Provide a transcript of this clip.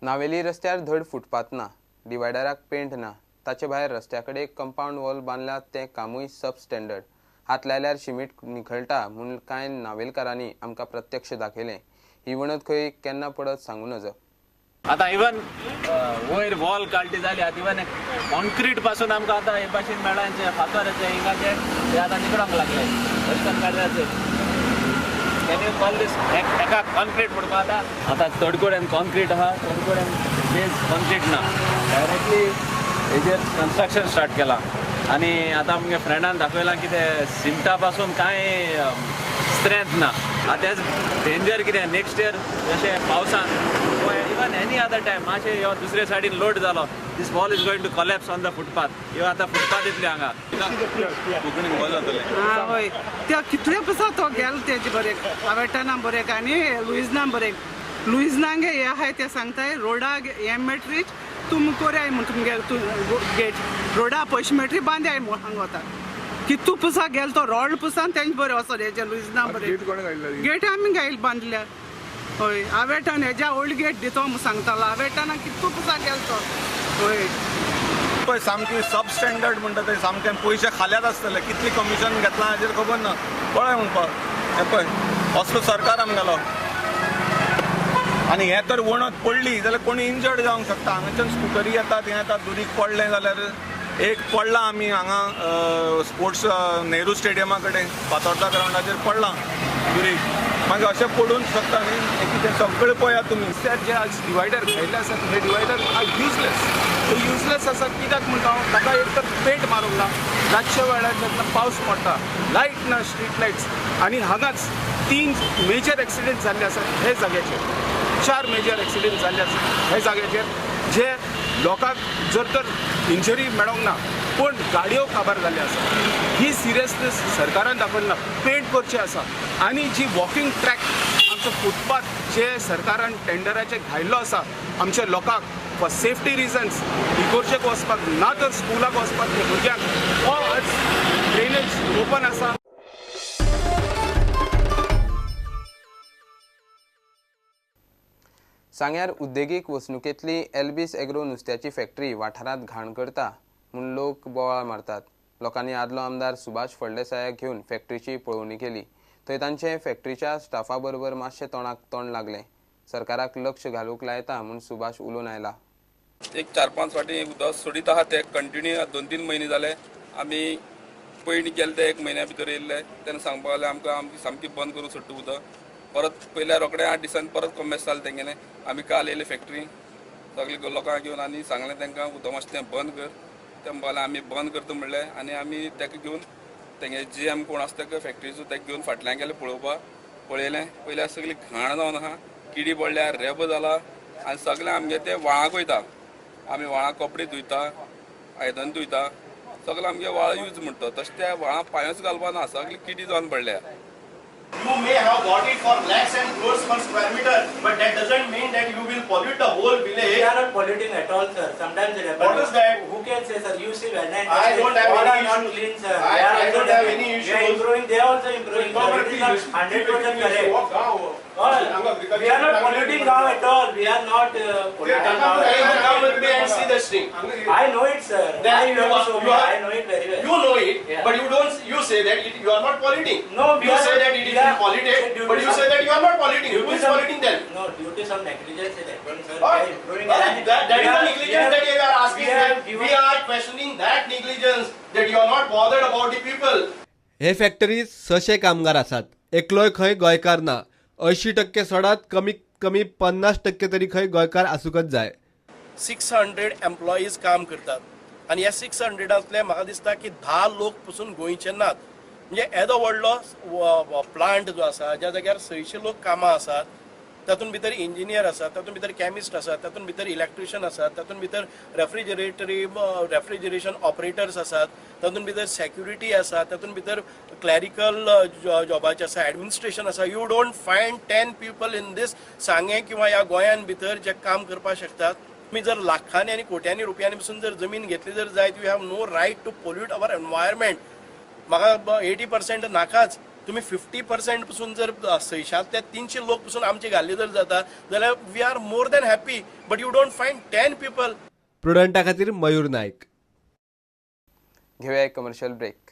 नावेली रस्त्यार धड फुटपाथ ना, डिवायडराक पेंट ना, ताचे भायर रस्त्या कडेन कंपावंड वॉल बांदला तें कामूय सब स्टँडर्ड. हात लायल्यार शिमीट निखळटा म्हूण कांय नावेलकारांनी आमकां प्रत्यक्ष दाखयलें. ही वणत खंय केन्ना पडत सांगू नजो. आतां इवन वयर वॉल काडली जाली, आतां इवन कॉन्क्रीट पासून आमकां आतां हे भाशेन मेळांचे फातराचे हिंगाचे ते आतां निकळोंक लागले. रस्त्यान काडल्याचे can you call दीस एका कॉन्क्रीट म्हणपा. आतां आतां चड कडेन कॉन्क्रीट आहा, चड कडेन बेज कॉन्क्रीट ना, डायरेक्टली हेजेर कन्स्ट्रक्शन स्टार्ट केलां. आनी आतां आमगे फ्रेंडान दाखयलां की ते सिमटा पासून कांय स्ट्रेंथ ना. आतां तेच डेंजर कितें नेक्स्ट इयर जशें पावसान इवन एनी अदर टायम मातशें यो दुसरे सायडीन लोड जालो, this wall is going to collapse on the footpath. ह्यो आतां फुटपाथ येतली हांगा. हय, त्या कितले पसा तो गेलो तेजे बरें आवेटाना बरें आनी लुइजना बरें. लुइजनांगे हे आहाय ते सांगताय रोडा हे मेट्रीच तुम कोराय म्हूण तुमगे गेट रोडा पयशे मेट्री बांदाय म्हूण हांगा वता. कितू पुसा गेलो तो रोड पुसान तेंचे बरें वचो हेजे लुइजना बरें गेट आमी गायल बांदल्या. हय, आवेटान हेज्या ओल्ड गेट दितो म्हूण सांगतालो. आवेटाना कितू पुसा गेलो तो. हय पळय सामकी सब स्टँडर्ड म्हणटा ते सामकें पयशे खाल्यात आसतले, कितली कमिशन घेतलां हाजेर खबर ना. पळय म्हणपाक हें पळय असलो सरकार आमगेलो. आनी हें तर वणत पडली जाल्यार कोणी इंजर्ड जावंक शकता. हांगाच्यान स्कुटरी येतात, हें येतात, दुरीग पडलें जाल्यार एक पडलां आमी हांगा स्पोर्ट्स नेहरू स्टेडियमा कडेन फातोर्डा ग्रावंडाचेर पडलां दुरीग. मागीर अशें पडूंक शकता न्ही कितें सगळें पळयात तुमी. रस्त्यार जे आज डिवायडर घायल्ले आसात हे डिवायडर आर युजलेस. ते युजलेस आसा कित्याक म्हणटा हांव, ताका एक तर पेंट मारूंक ना, रातच्या वेळार जेन्ना पावस पडटा लायट ना, स्ट्रीट लायट्स. आनी हांगाच 3 मेजर एक्सिडेंट जाल्ले आसात हे जाग्याचेर, 4 मेजर एक्सिडेंट जाल्ले आसात हे जाग्याचेर, जे लोकांक जर तर इंजरी मेळोंक ना पूण गाडयो काबार जाल्यो आसा. ही सिरियसनेस सरकारान दाखयली ना. पेंट करचें आसा. आनी जी वॉकिंग ट्रॅक आमचो फुटपाथ जे सरकारान टेंडराचेर घायल्लो आसा आमच्या लोकांक फॉर सेफ्टी रिजन्स इगोर्जेक वचपाक ना तर स्कुलाक वचपाक भुरग्यांक, हो आज ड्रेनेज ओपन आसा. सांग्यार उद्देगीक वसणुकेंतली एल्बीस एग्रो नुस्त्याची फॅक्टरी वाठारांत घाण करता म्हूण लोक बोवाळ मारतात. लोकांनी आदलो आमदार सुभाष फळदेसायाक घेवन फॅक्टरीची पळोवणी केली. थंय तांचे फॅक्टरीच्या स्टाफा बरोबर मातशें तोंडाक तोंड लागलें. सरकाराक लक्ष घालूंक लायता म्हूण सुभाष उलोवन आयला. एक 4-5 फावटी उदक सोडीत आहा ते कंटिन्यू 2-3 म्हयने जाले. आमी पयलीं गेले ते 1 म्हयन्या भितर येयल्ले तेन्ना सांगपाक लागले आमकां आमची सामकी बंद करूंक सोडटा उदक. परत पयल्या रोखडे 8 दिसांनी परत कॉमेस जालें तेंगेलें. आमी काल येयले फॅक्टरी सगळे लोकांक घेवन आनी सांगलें तांकां उदक मातशें तें बंद कर. ते म्हणपाक आमी बंद करता म्हणलें आनी आमी ताका घेवन तेंगे जी एम कोण आसा ताका फॅक्टरीचो ताका घेवन फाटल्यान गेले पळोवपाक. पळयलें पयल्यार सगळी घाण जावन आहा, किडी पडल्या, रेबो जाला आनी सगळें आमगे ते व्हाळाक वयता. आमी व्हाळाक कपडे धुयता, आयदन धुयता, सगळें आमगे व्हाळ यूज म्हणटा. तशें त्या व्हाळाक पांयच घालपा ना, सगळी किडी जावन पडल्या. You may have got it for lakhs and crores per square meter, but that doesn't mean that you will pollute the whole village. We are not polluting at all, sir. Sometimes it happens. What is that? Who can say, sir? You see, when I don't have any issues. Not clean, sir. I don't have any issues. We are improving. They are also improving. Sir. It is not 100% correct. We are not polluting gaon at all. We are not polluting gaon. Come with me and see the stream. I know it, sir. Then you have to show me. I know it very well. You know it, yeah. But you don't. You say that you are not polluting. No, you say that it is polluted, but you say that you are not polluting. Who is polluting then? No, due to some negligence it happens, sir. That is the negligence that you are asking. We are questioning that negligence, that you are not bothered about the people. हे फॅक्टरीत 600 कामगार आसात, एकलोय खंय गोंयकार ना. 80% सोडात, कमीत कमी 50% तरी खंय गोंयकार आसूंकच जाय. 600 एम्प्लॉईज काम करतात आनी ह्या 600 म्हाका दिसता की 10 लोक पसून गोंयचे नात. म्हणजे येदो व्हडलो प्लांट जो आसा, ज्या जाग्यार 600 लोक कामां आसात, तातूंत भितर इंजिनियर आसात, तातूंत भितर केमिस्ट आसात, तातूंत भितर इलेक्ट्रिशियन आसात, तातूंत भितर रेफ्रिजरेशन ऑपरेटर्स आसात, तातूंत भितर सेक्युरिटी आसा, तातूंत भितर क्लॅरिकल जॉबाचे आसा, एडमिनिस्ट्रेशन आसा. You don't find 10 people in this Sanguem किंवा ह्या गोंयान भितर जे काम करपाक शकतात. तुमी जर लाखांनी आनी कोट्यांनी रुपयांनी पसून जर जमीन घेतली जर जायत, you have no right to pollute our environment. म्हाका 80% नाकाच, तुमी 50% पसून जर 600 300 लोक पसून आमचे घाल्ले जर जाता जाल्यार we are more than happy, but you don't find 10 people. प्रुडंटा खातीर मयूर नायक. घेवया एक कमर्शियल ब्रेक.